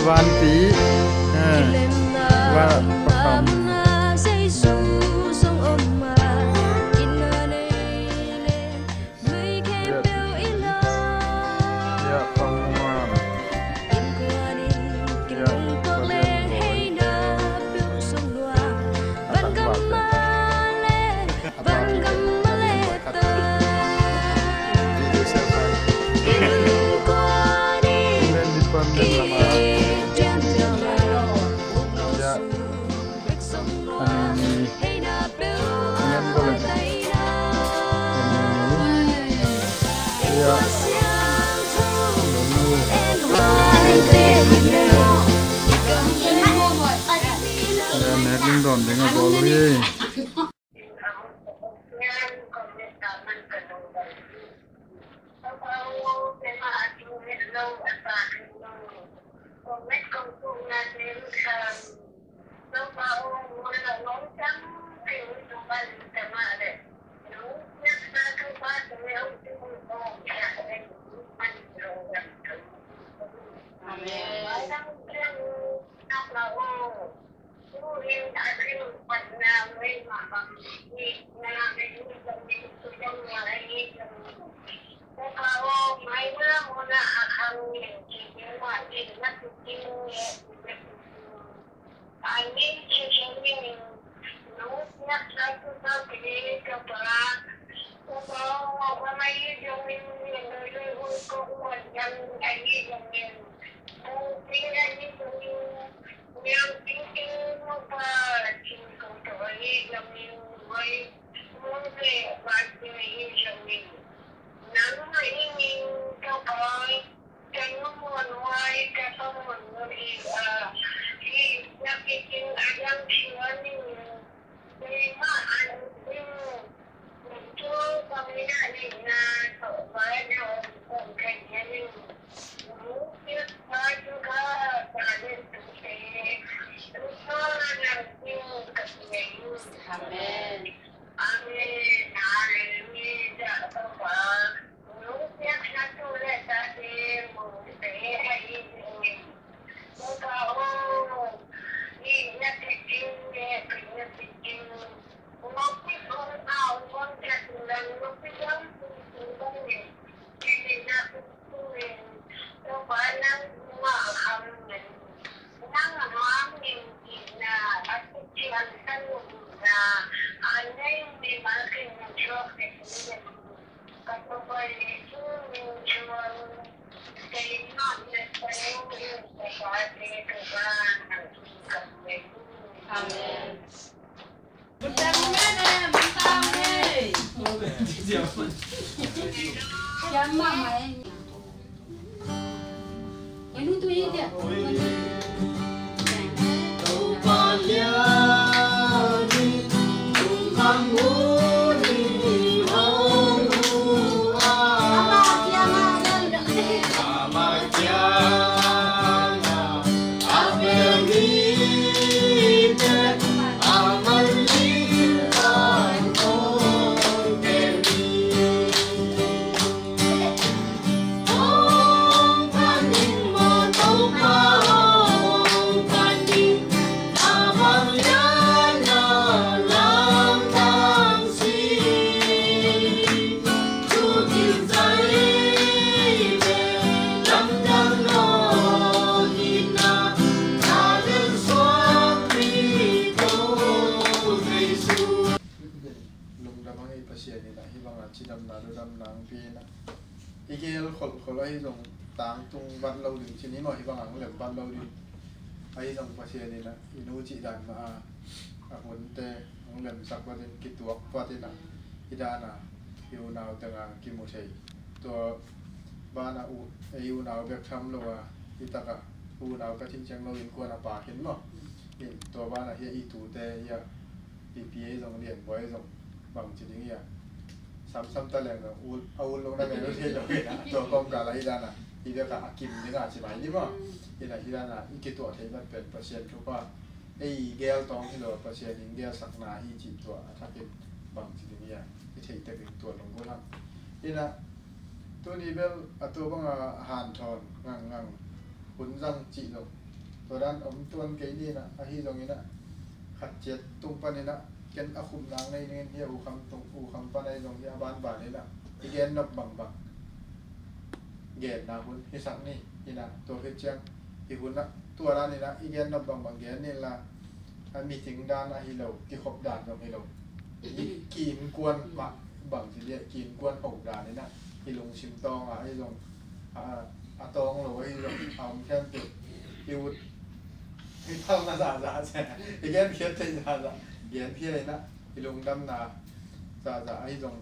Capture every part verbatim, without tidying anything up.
Vanpi, eh, va, va kham. Ya, ya, kham ngam. Ya, va lian ngoi. Nek ding dawn ding a bawl hi. Amen. Amen. Amen. Lungdam hang ei Pasian in ah hih bangah cidamna ludamna hong pia in ah, i gel kholhkholh ahi zong tangtung vat lo ding ci ni maw, hih bangah hong lem vat lo ding. Ahi zong Pasian in ah i nu cih dan mah a, a hunte hong lemsak vat in, kituak vat in ah, hih dan a i unau tengah kimu thei. Tua banah u, ei unau bek tham lo a, hih takah unau ka cih ciang lo innkuan a pa khin maw. In tua banah hih a i tute hih a, Pipi ei zong, Lianboi ei zong, bangci ding hia, samsam ta leng zong, a ul lo na ngei lo thei lo hi na, tua kawmkal ah hih dan a, hih bek a kim ding a ci mai ni maw. Hih na hih dan a i kituah thei mat pen Pasian thupha, ei gel tawng hi lo a Pasian in gelsakna hi cih tua a thakin bangci ding hia, i thei takin tua lunggulh hang. Hih na, tuni bel a tua banga hanthawn ngangngang hun zang cih lo. Tua dan om tuan kei ni in ah, ahi zongin ah, khat ciat tung panin ah, ken a khum nang nei ning in, hi a U Kham tung, U Kham pan ahi zong hi a banban in ah, i gen nop bangbang genna hun hisak ni in ah, tua khit ciang i hun ah tua dan in ah i gen nop bangbang gen ni la, a meeting dan ahi lo, kikhop dan zong hi lo, i ki-innkuan mah bang ci liah, ki-innkuan ho dan in ah i lungsim tawng ah ahi zong, a, a tawng lo ahi zong, a om khempeuh i ut, i phalna zahzah cia, i genkhiat theih zahzah genkhia in ah, i lungdamna zahzah ahi zong,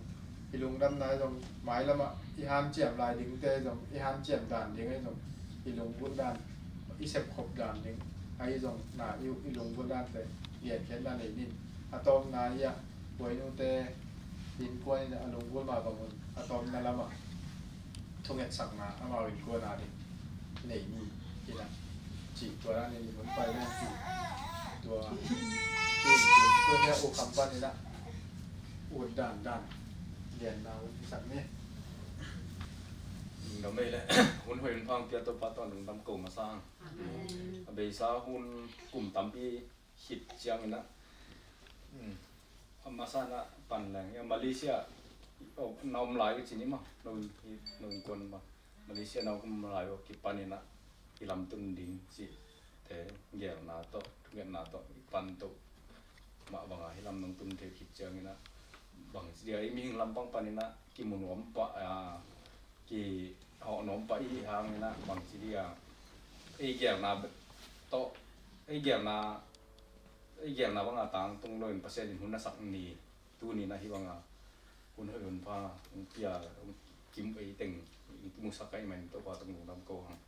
i lungdamna ahi zong, mailam ah i hanciam lai dingte ahi zong, i hanciam dan ding ahi zong, i lunggulh dan, i sepkhop dan ding ahi zong, na i, i lunggulh dante genkhiatna nei ni in, a tawpna hi a, huainute innkuan in a lunggulh mah bangun a tawpna lamah thungetsakna amau innkuan a ding nei ni in ah, cih tua dan in i hun pai leng cih tua, cih tua hi a, U Kham pan in ah ut dan dan genna hun hisak ni. Lungdam ei le, hun hoih hun pha pia Topa tawh lungdam ko masa hang. Amen. A beisa hun kum tampi khit ciangin ah, um, a masa in ah pan leng, ya, Malaysia, oh, na om lai ka ci ni maw, no, no innkuan maw. Malaysia na om lai uh kipan in ah, i lamtung ding cihte, gelna tawh, thungetna tawh, i pan tawh mah bang a, hi lam nong tung thei khit ciangin ah, bang ci dia, i mihing lampang pan in ah, kimu nuam pah, a, kihawh nuam pah i hangin ah, bang ci dia, ei gelna tawh, ei gelna, ei gelna bang a tangtung lo in Pasian in hun a sak ni, tuni in ah hi bang a, hun hoih hun pha hong pia, hong kim ei teng, hong kimusak ahih manin Topa tawh lungdam ko hang.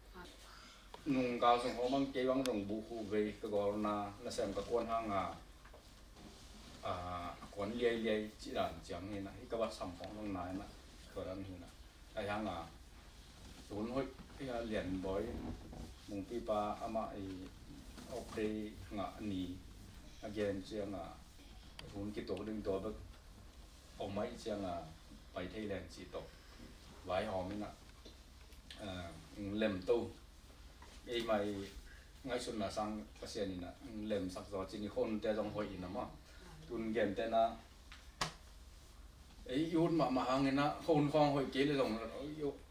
Nungkal sung hawm bang kei bang zong bu khu vei ka gawlna, nasem ka kuan hang a, a, a kuan liailiai cih dan ciang hi in ah, hi ka vatsam khawng zong na in ah, tua dan hi in ah. Ahi hang a, hun hoih, hi a Lian Bawi, Mungpipa amah i off day ngah ni, a gen ciang a, hun kituak ding tua bek om ahih ciang a, pai thei leng cih tawh vaihawm in ah, a, lem to. Eimah i ngaihsutna sang Pasian in ah lemsak zaw cin, i khonte zong hoih in ah maw. Tun gente na, ei i ut mahmah hangin ah khon khawng hoih kei le zong,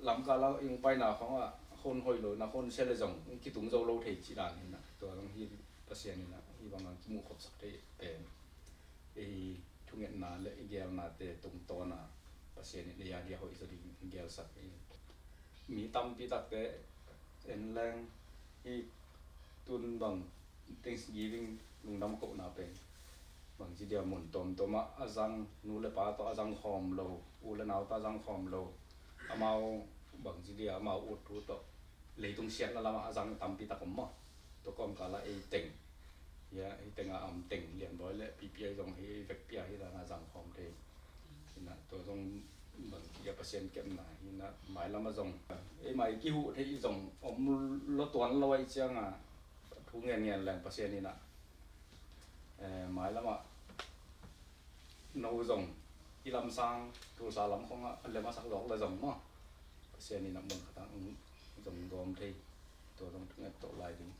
lamkal ah i hong paina khawng ah khon hoih lo in ah khon sia le zong kitung zo lo thei cih dan hi in ah, tua zong hi Pasian in ah hi bang a kimuh khopsak thei pen. I thungetna le i gelnate tungtawn a Pasian in ei a dia hoih zaw ding gelsak hi. Mi tampi takte en leng, hi tun bang Thanksgiving lungdam kohna pen, bang ci dia, mun tuamtuam ah a zang, nu le pa tawh a zang khawm lo, u le nau tawh a zang khawm lo, amau, bang ci dia, amau ut thu tawh leitung siatna lamah a zang tampi tak om maw. Tua kawmkal ah ei teng, hi a, hi teng a om teng, Lian Bawi le Pipi ahi zong hi vekpi a hi dan a zang khawm thei. Hi in ah tua zong bang ci a, Pasian kepna hi in ah, mailam ah zong eimah i kihuh theih zong om lo tuan lo ahih ciang a, thu ngen ngen leng Pasian in ah, eh, mailam ah no zong i lamsang Tulsa lam khawng ah a lem a sak zawk le zong maw, Pasian in ah mun khat ah zong gawm thei, tua zong thunget tawh lai ding.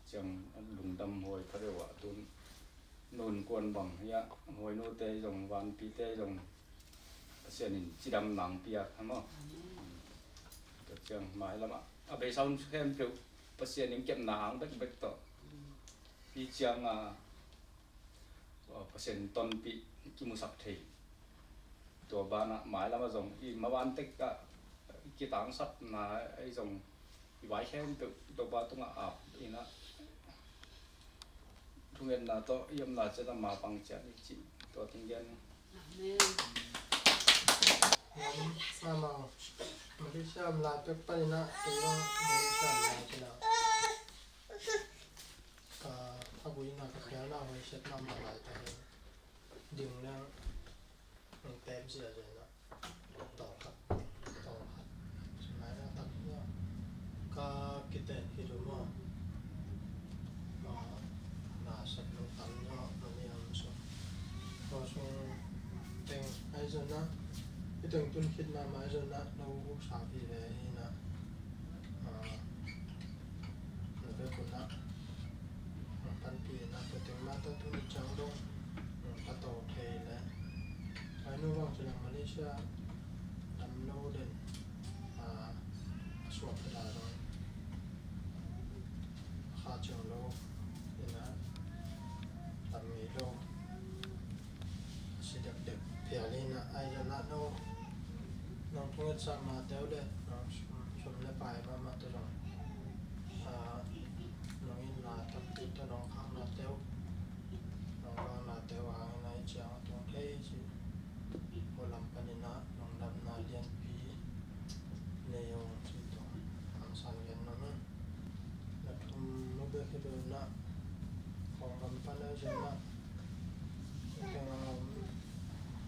Ciang lungdam huai pha deuh ah tun, nu innkuan bang hi a, huainute zong, vanpite zong, Pasian in cidam nang pia, ha maw. Tua ciang mailam ah a beisa hun khempeuh Pasian in kepna hang bekbek tawh, hi ciang a, Pasian tonpih kimusak thei. Tua banah mailam ah zong i maban tek ah kitangsapna ahi zong, i vai khempeuh Topa tungah ap in ah, thungetna tawh i omna ciat ah mapang ciat i cih, tua teng gen. Amen. Amau Malaysia om lai pek panin ah, kei bang Malaysia om lai pek ah, ka, a buina, ka khialna, huaisiatna om lai pek hi. Ding leng, nong tep ziahziah in ah, tawm khat, tawm khat, sum lai na tak hi a, ka kiten hi lo maw. Ah, na sat lo tam zaw, na ni am sung. Tua sung teng ahi zong ah, i teng tun khit mahmah ahi zong ah, no u sa pi ve hi in ah, ah, na bek un ah, Tatu ni ciang dong, mm, ka to thei le. Ai nu bang ci le Malaysia dam lo den, a, a suak ka da dong. A kha ciang lo, ina, dam mi lo. A si dek dek, pia le na, ai da na no. Nong thunget sa ma teu le, nong sum, sum le pai ma ma tu dong. A, nong in na tam ti tu nong khang na teu. Nong bang na teu hang na i ciang tung thei ci. Ko lam panin a nong damna lianpi nei ung ci tung. Ang san lian nong in. Na thum mu bek hi do na. Kong gam pan a zin na. Teng a om.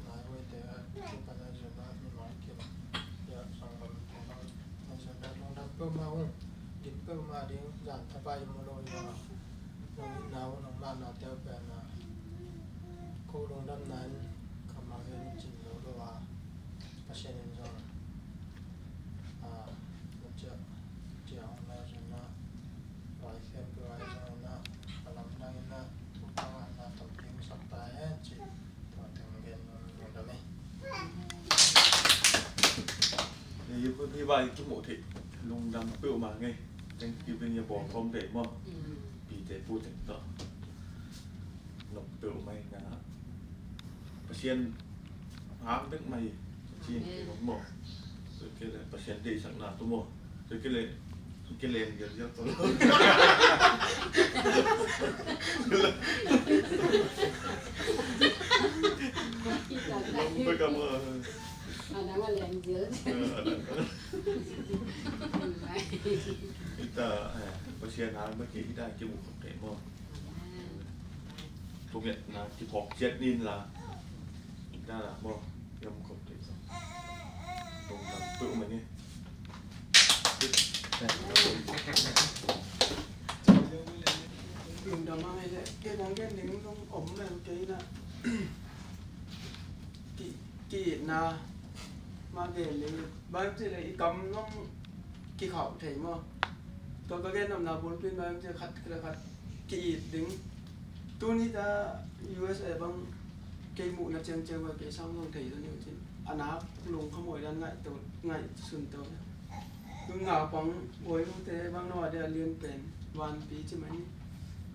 Na hoi te a ki pan a zin na. Ni mai kim. Ya sang gam teng a zin na. Lungdam peuh ma ung. Dim peuh ma ding. Zan thapai mu lo ya. Nong in na ung nong la na teu pen a. Ko lungdamna in ka ma gen cin lo lo a. Pasian in zong, a, na ciah, ciah hong na zong na, lai khempeuh ai zong na, a lamdang in na, thupha na tampi hong sak ta hen ci, tua teng gen lungdam hi. Hih, hih vai kimuh theih lungdam peuhmah ngei. Thanksgiving ya bawl khawm dei maw? Mm. Pite pu teng tawh. Nop peuhmah hi na. Pasian hang bek mah hi. Ci, amen, maw. Tua kei le Pasian deihsakna tu maw. Tua kei le, kei le angel ziau tawh lo. Bek a maw. A dang a le angel. A, a dang a. Ita, eh, Pasian hang bek hi, ita kimu khop kei maw. Thungetna kiphawk ciat nin la. Ita la maw. Yam khop kei sa. Lungdam peuhmah ni. Lungdam a ngai le, kei nang gen ding lung om lel kei na. Ki, ki-itna mah gen ding. Bang ci le i kam zong kikhauh thei maw. Tua ka gen nopna bulpi bang ci khat le khat ki-it ding. Tuni ta U S A bang kei muhna ciangciang vai kei sang zong thei zong ni uh cin. A nak lung khamuai dan ngaih to, ngaih sun to. Tun naupang buai mute bang no a dia lian pen vanpi ci mai ni.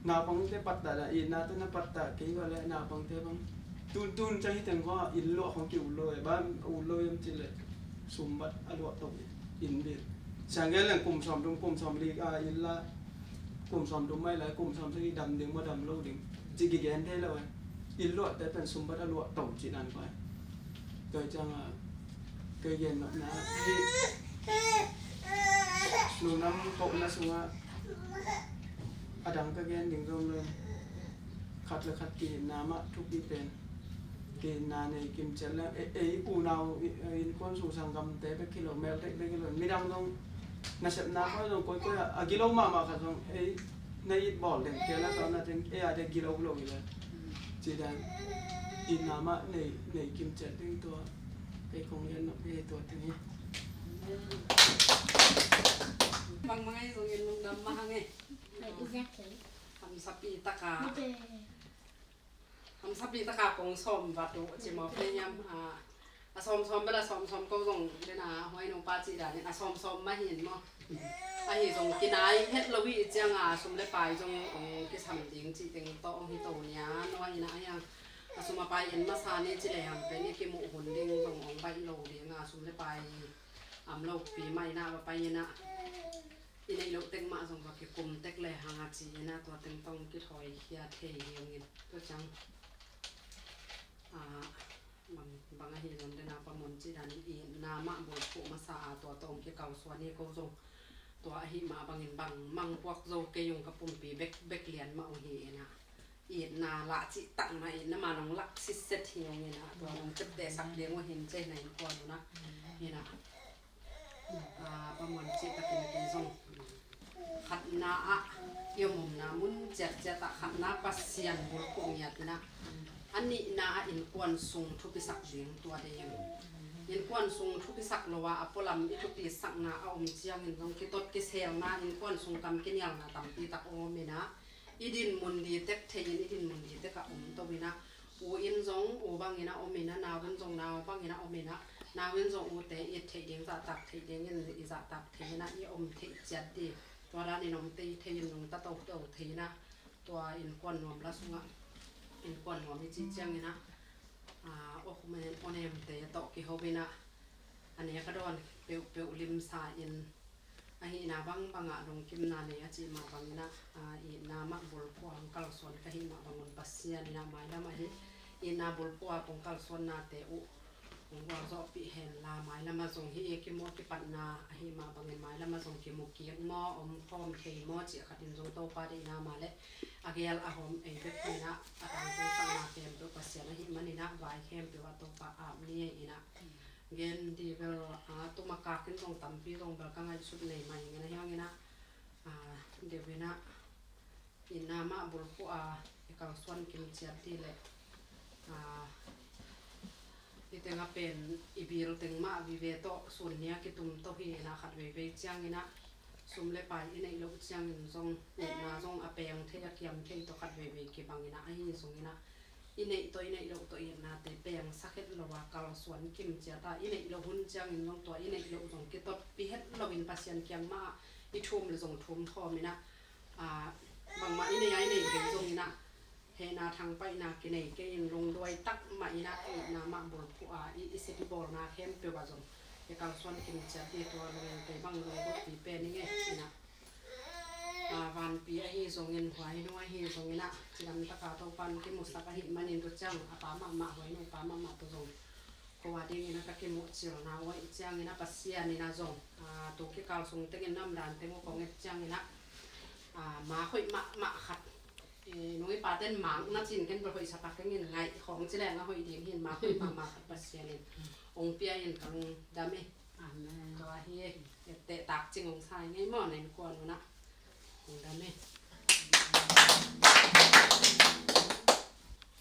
Naupangte pattah dah, itna tawh na pattah kei va le naupangte bang. Tun, tun ciang hi teng kho, inn luah khong ki ut lo e, bang ut lo hiam ci le sumbat a luah to e, inn bil. Siang gen leng kum sawm dum, kum sawm li, a, inn la, kum sawm dum mai lai, kum sawm sagih dam ding maw dam lo ding. Ci kigen thei lo e. Inn luahte pen sumbat a luah to ci dan kho e. Tua ciang a, kei gen nopna hi. Lungdam kohna sungah a dang ka gen ding zong lo. Khat le khat ki-itna mah thupi pen. Ki-itna nei kimciat le, e, ei unau, i, e, innkuan sung sanggamte bek hi lo, mel tek bek hi lo. Midang zong nasepna koi zong koikoi a, a gilo mahmah khat zong, ei, na it bawl deng, kei la tawh na teng, ei a dek gilo lo hi le. Ci dan, itna mah nei, nei kimciat ding tua. Kei kong gen nop hi tua teng hi. Bangmah ngei zong in lungdam mah hang e. Hamsapi taka. Hamsapi taka kong sawm vat uh ci maw, kei hiam, a, a sawmsawm bel a sawmsawm ko zong den a huai nungpa cih danin a sawmsawm mah hi in maw. Ahi zong kinai het lo hi ciang a sum le pai zong hong kisam ding cih teng tawh hong hi to nia, no ahi na ahi a. A sum a pai en masa ni ci le hang pen i kimuh hun ding zong hong baih lo ding a sum le pai am lo pi mai na va pai in a. I neih loh tek mah zong va kikum tek le hang a ci in a tua teng tawh kithawi khia thei hi ung in tua ciang. A, bang, bang ahi zong den a pa mun ci dan i na mah bulphuh masa a tua tawh hong kikau suan hi ko zong. Tua ahi mah bangin bang mang puak zo kei ung ka pumpi bek, bek lian mah uh hi in a. Itna lah cih tak mah itna mah nong lak sitset hi ung in a. Tua nong ceptehsak ding uh hin cei na innkuan uh na. Hi na. A, pa mun cih takin kei zong khatna ah i om omna mun ciatciat ah khatna Pasian bulphuh ngiat in a, a nihna ah innkuan sung thupisak ding tua dei in. Innkuan sung thupisak lo a, a pualam i thupisakna a om ciangin zong kitot kiselna, innkuan sung kam kinialna tampi tak om in a, i din mun di tek thei in, i din mun di tek a om to in ah, u in zong u bangin a om in ah, nau in zong nau bangin a om in ah, nau in zong ute it theih ding, zahtak theih ding in i zahtak thei in ah, i om theih ciat di. Tua dan in om thei thei in, nungta toto thei in ah, tua innkuan nuam la sungah innkuan nuam i cih ciangin ah, ah, awkhum in onemte tawh kiho in ah, a nek a dawn peuhpeuh limsa in, ahihna bangbang ah lungkimna nei a cih mah bangin ah, ah, itna mah bulphuh ah hong kalsuan ka hih mah bangun Pasian in ah mailam ahi, itna bulphuh ah kong kalsuannate uh hong gualzawhpih hen la, mailam ah zong hih i kimuh kipatna ahih mah bangin mailam ah zong kimu kik maw, om khawm thei maw cih khat in zong Topa deihna mah leh a gel a hawm ei bek in ah, a tangtungsakna khempeuh Pasian ahih manin ah, vai khempeuh ah Topa ap ni ei in ah. Gen di bel, ah, tuma kak in zong tampi zong bel ka ngaihsut nei mah ing in ah, hiang in ah, ah, deuh in ah, itna mah bulphuh ah i kalsuan kim ciat di leh, ah, i teng a pen i bil teng mah vive tawh sun nia kitum to hi in ah, khat veivei ciangin ah sum le pai i neih loh ciangin zong itna zong a peng thei, a kiam thei tawh khat veivei kibang in ah, ahi zongin ah i neih tawh i neih loh tawh itnate pengsak het lo a kalsuan kim ciat a, i neih loh hun ciangin zong tua i neih loh zong kitotpih het lo in Pasian kiang mah ah i thum le zong thum khawm in ah, ah, bangmah i nei a i neih kei zongin ah, hehna thangpaihna kinei kei in lungduai tak mah in ah, itna mah bulphuh ah i, i sep i bawlna khempeuh ah zong i kalsuan kim ciat hi. Tua lungin kei bang lunggulhpi pen i ngei in ah, ah, vanpi ahi zongin, huainu ahi zongin ah, cidam taka Topan kimusak ahih manin tu ciang, a pa mahmah, huainu pa mahmah tu zong ko a dingin a ka kimuhcilna uh ahih ciangin a, Pasian in a zong, ah, tu kikal sung tengin namdan teng uh kong et ciangin a, ah, ma hoih mahmah khat, eh, nung i paten mak na cin ken bel hoih sa tak kengin ngaih khawng ci leng a hoih ding hin, ma hoih mahmah khat Pasian in ong pia in ka lungdam e. Amen. Tua hi e, ette tak cing ong sa i ngei maw, na innkuan un a.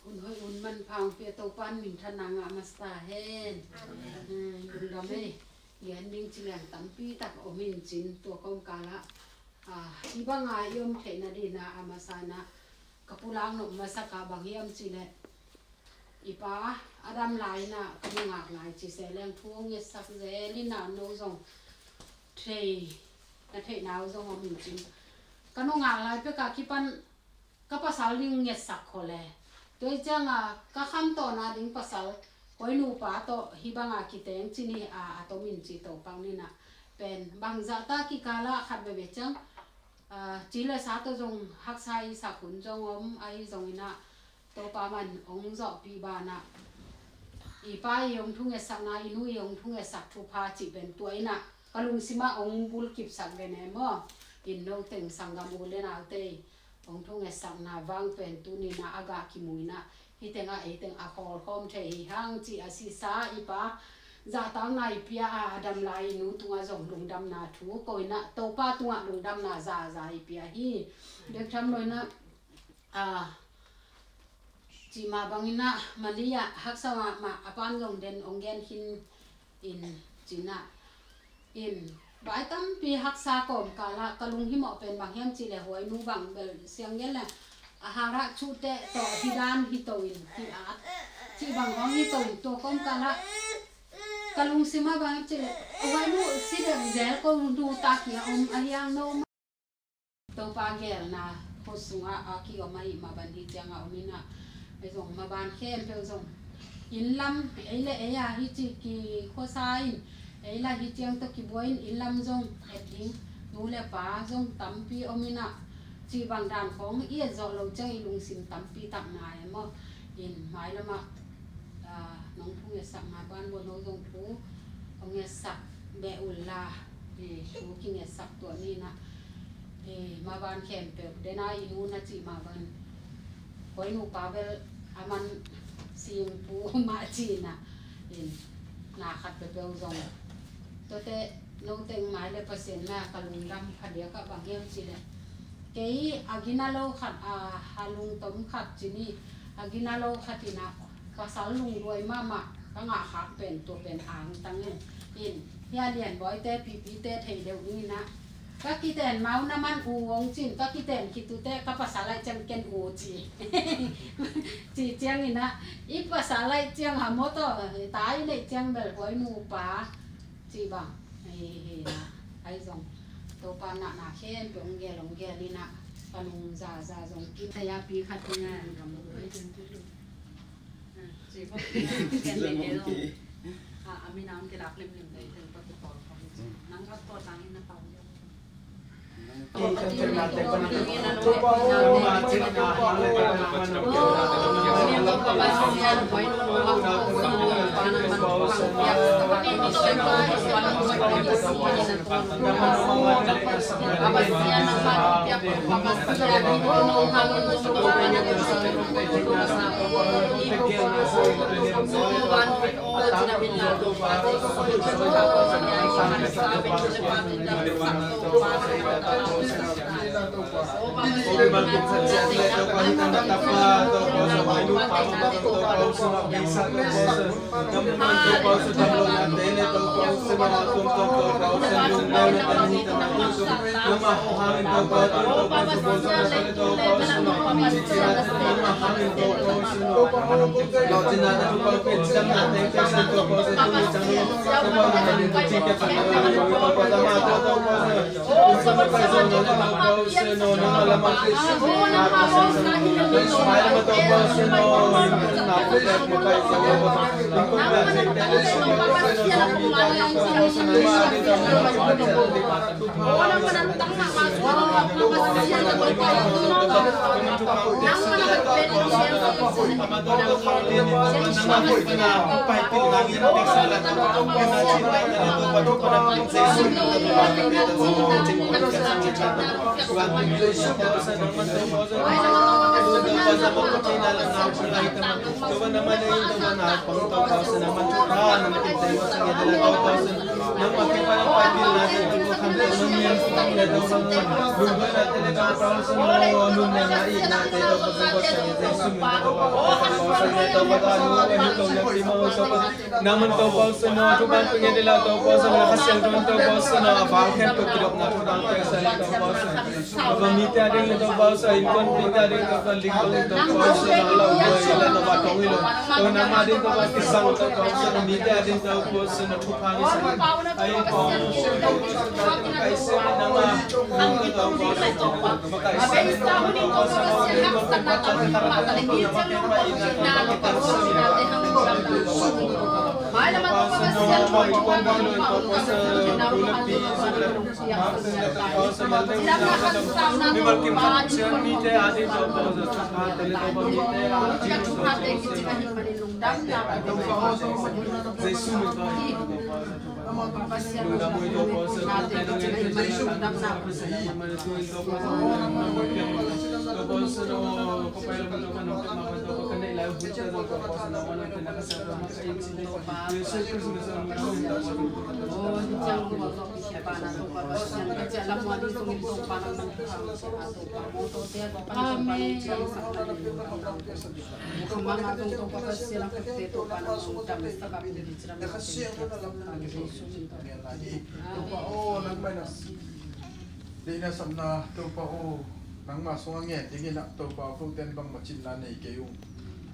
Hun hoih hun manpha hong pia Topa'n minthanna ngah masa ta hen. Amen. Lungdam ei. Gen ding ci leng tampi tak om in cin, tua kawmkal ah, ah, hih banga i om theihna dingin a masa in a ka pulak nop masak ah bang hiam cih leh, i pa a dam lai in a ka nungak lai ci se leng thu hong ngetsak zel in a, no zong thei, na theihna uh zong om in cin. Ka nungak lai pek a kipan ka pasal ding ngetsak khol e. Tua hi ciang a ka khamtawhna ding pasal koi nupa tawh hih banga kiteng cin hi a, a tom in ci Topa in a. Pen bangzah ta kikal ah khat veve ciang, ah, ci le sa tawh zong haksa i sak hun zong om, ahi zongin a Topa man ong zawhpih ban a, i pa i ong thungetsakna, i nu i ong thungetsak thupha cih pen tua in a ka lungsim ah ong bulkipsak ven e maw. In no teng sanggam u le naute i ong thungetsakna vang pen tuni in a a gah kimu in a, hih teng ah ei teng a khawlkhawm thei hi hang cih a sisa i pa zahtakna i pia a, a dam lai i nu tungah zong lungdamna thu ko in a, Topa tungah lungdamna zaza i pia hi. Bek tham lo in a, ah, cih mah bangin a, Malia haksa mahmah, a pan zong den ong gen khin in cin a. In vai tampi haksa kawmkal ah ka lunghimawh pen bang hiam cih leh, huainu bang bel siang gen leh a harah cuhteh tawh hih dan hi to in, hih at cih bang hong hi to in, tua kawmkal ah ka lungsim ah bang hiam cih leh, huainu si deuh zel ko, nu tak hi a om a hiang no. Topa gelna khut sungah a kiom ahih mah ban hih ciangah om in a, ei zong maban khempeuh zong inn lam ei le ei a hih ci kikhuasa in, ei lah hih ciang tawh kibuai in, inn lam zong et ding nu le pa zong tampi om in a, cih bang dan khawng i et zawh loh ciang i lungsim tampi tak nai e maw. In mailam ah, ah, nong thungetsakna ban bawh no zong thu hong ngetsak beh un la, eh, thu kingetsak tuah ni in a, eh, maban khempeuh den a i nu na cih mah ban, koi nupa bel a man singpu mah ci in a, in na khat peuhpeuh zong. Tuate no teng mai le Pasian mai a ka lungdam phadiak ah bang hiam cih leh, kei a gina lo khat, a, a lungtom khat ci ni, a gina lo khat in a pasal lungduai mahmah ka ngah khak pen tua pen angtang in, in hia Lianbawite, Pipite thei deuh ni in a, Ka kiten mau na man u hong cin, ka kiten khit uh teh ka pasal laih ciang ken u ci. Ci ciangin ah, i pasal laih ciang ha mawtaw, tai neih ciang bel huai nupa ci bang. Hi, hi na, ai zong Topa na na khempeuh hong gel, hong gel in ah, ka nung zaza zong kim. Taya pi khat pi ngan ka mu. Nang man Topa Jesu na, thupha pia ngen dih la Topa Jesu na, Kha Siangtho in Topa Jesu na, a vang khempeuh kidopna thupha pia sa la Topa Jesu. Topa mite a ding Topa Jesu, innkuanpihte a ding Topa, ling bang Topa Jesu na, lau boi la Topa tong hi lo. Topa nangmah ding Topa kisang Topa Jesu na, mite a ding Topa Jesu na, thupha ngen sa. Ai Topa Jesu, Topa Jesu na, makaih sa nangmah. Amen. Topa aw, nangmah in ah deihna sapna, Topa aw, nangmah sungah ngen dingin ah, Topa aw, kote in bangmah cinna nei kei ung.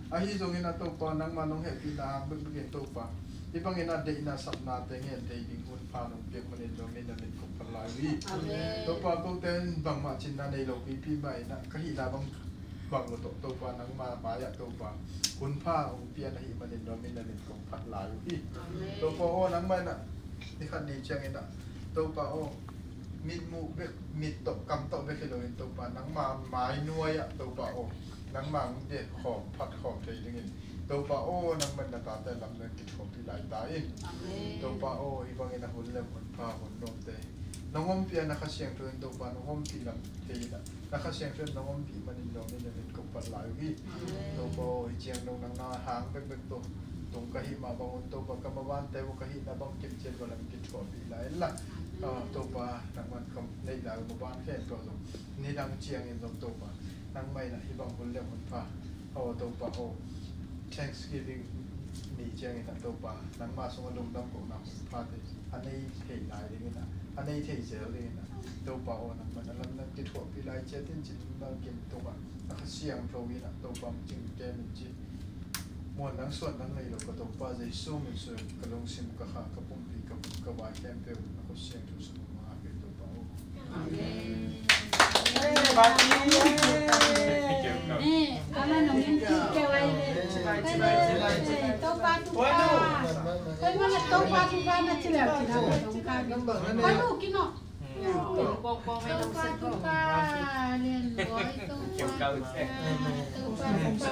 Ahi zongin ah, Topa, nangmah nong hehpihna hang bekbek in, Topa, hih bangin ah deihna sapnate ngen thei ding hun pha nong piak manin, na min, na min kong phat lai uh hi. Amen. Topa, kote in bangmah cinna nei lo pipi mah in ah, ka hihna bang bang uh tawh, Topa, nangmah mai-ah, Topa, hun pha hong pia na hih manin, na min, na min kong phat lai uh hi. Amen. Topa aw, nangmah in ah ni khat ni ciangin ah, Topa aw, mit muh bek, mit tawh, kam tawh bek hi loin, Topa, nangmah mai nuai-ah, Topa aw, nangmah hong det khawm, phat khawm thei dingin, Topa aw, nangmah in na tate lam na kithuampih lai ta in. Amen. Topa aw, hih bangin a hun lem hun pha, hun nuamte nong ompih a, na Kha Siangtho in, Topa, nong ompih lam thei in ah, na Kha Siangtho in nong ompih manin, na min, na min kong phat lai uh hi. Amen. Topa aw, hih ciang dong nang na hang bekbek tawh tung ka hih mah bang un, Topa, ka mavante uh ka hihna bang kimciat bang lam kithuampih lai in la. Ah, Topa, nangmah in ka neih lai uh maban khempeuh zong, nidang ciangin zong, Topa, nangmah in ah hih bang hun lem hun pha, aw Topa aw, Thanksgiving ni ciangin ah, Topa, nangmah sungah lungdam kohna hun phate a nei thei lai dingin ah, a nei thei zel dingin ah, Topa aw, nangman a lam na kithuahpih lai ciat in cin mimal kim tungah a Kha Siangtho in ah Topa hong cing kem in ci. Muan dang suan dang nei lo ka Topa Jesu min suang ka lungsim ka kha ka pumpi ka vun ka vai khempeuh na khut siangtho sung ah mangngilh in Topa aw. Amen. Amen. Amen. Amen. Topa Topa. Koi mana Topa Topa na ci leh ci na koi dong ka. Koi nu kino. Topa Topa. Len boy Topa Topa.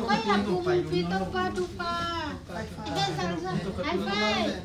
Koi a kumpi Topa Topa. High five.